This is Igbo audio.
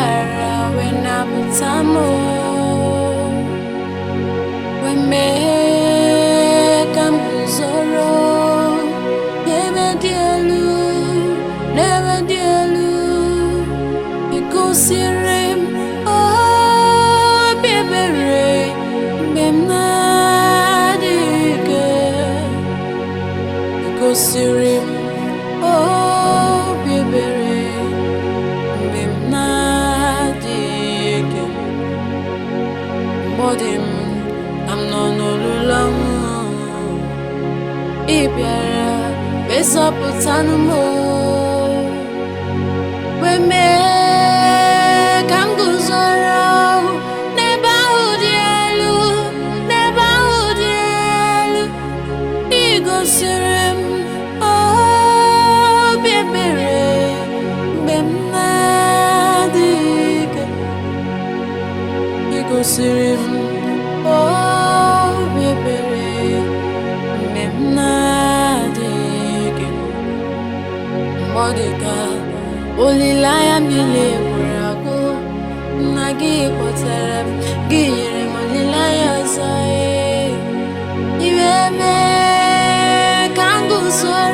Bịara wee napụta m, wee mee ka m guzoro n'ebe dị elu, n'ebe dị elu. Ị gosiri m obi ebere mgbe m na-adịghị ike. Ị gosiri m obi ebere mgbe m na-adịghị ike. Mgbe ọ dị m ka m nọ n'olulu ọnwụ, ị bịara wee zọpụta m, wee mee ka m guzoro n'ebe ahụ dị elu, n'ebe ahụ dị elu. Ị gosiri m obi ebere mgbe m na-adịghị ike. Ị gosiri m obi ebere mgbe m na-adịghị ike. Mgbe ọ dị ka olileanya m niile gwụrụ agwụ, nna, gị kpọtara m, gị nyere m olileanya ọzọ. Ee, iwe mee ka m guzoro.